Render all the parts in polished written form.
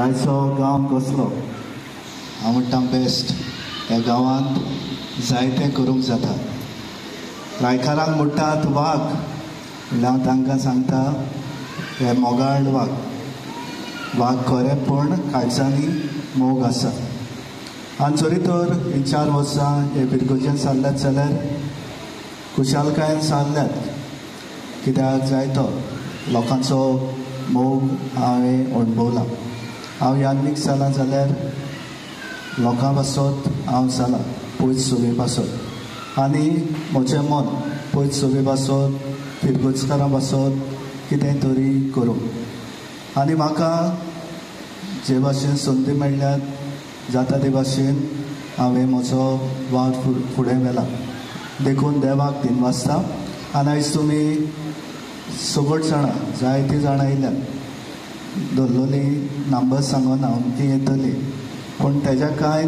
आयचो गांव कसलो हांव म्हणटा बेस्ट. ह्या गांवांत जायतें करूंक जाता. रायकारांक म्हणटात वाग, म्हणल्यार हांव तांकां सांगता हे मोगाळ वाग. वाग खरें पूण काळजांनी मोग आसा. आनी जरी तर हीं 4 वर्सां हे फिरगर्जेन सारल्यात जाल्यार खुशालकायेन सारल्यात, कित्याक जायतो लोकांचो मोग हांवें अणभवला. हांव यादनीक जालां जाल्यार लोकां पासत हांव जालां पयस सोबे पासत, आनी म्हजें मन पयस सोबे पासत फिरगर्जकारां पासत कितें तरी करूं. आनी म्हाका जे भाशेन संदी मेळ्ळ्यात जाता ते भाशेन हांवें म्हजो वावर फुडें व्हेला. देखून देवाक दिनवासता. आनी आयज तुमी सगट जाणां जायतीं जाणां येयल्यात, धरलोली नंबर सांगना अमकी येतली, पूण तेज्या कांय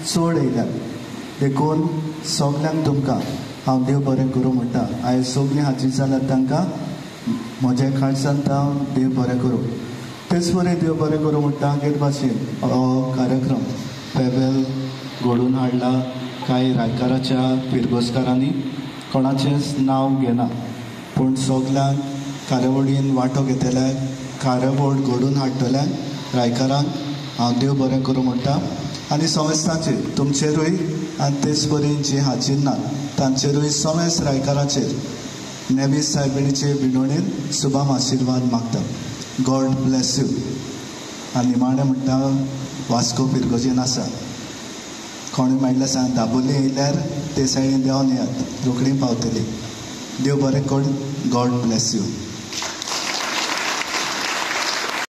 चड येयल्यात. देखून सगल्यांक तुमकां हांव देव बरें करूं म्हणटा. आयज सगलीं हाजीर जाल्यात तांकां म्हज्या काळजान हांव देव बरें करूं. तेच बरें देव बरें करूं म्हणटा. कितें भाशेन हो कार्यक्रम फेरवेल घडोवन हाडला कांय रायकाराच्या फिरगोजकारांनी, कोणाचेंच नांव घेना, पूण सगल्यांक कार्यावळीन वांटो घेतल्याक, कार्यावळ घडोवन हाडटल्यांक रायकारांक हांव देव बरें करूं म्हणटा. आनी समेस्तांचेर तुमचेरूय आनी तेच परी जी हाजीर ना तांचेरूय समेस्त रायकाराचेर नेवी सायबिणीचे विनवणेन शुभाम आशिर्वाद मागता. God bless you. आनी निमाणें म्हणटा वास्को फिरगर्जेन आसा, कोणूय मेळ्ळ्यार सांग दाबोली येयल्यार ते सायडीन देंवन येयात, रोखडी पावतली. देव बरें कर. God bless you.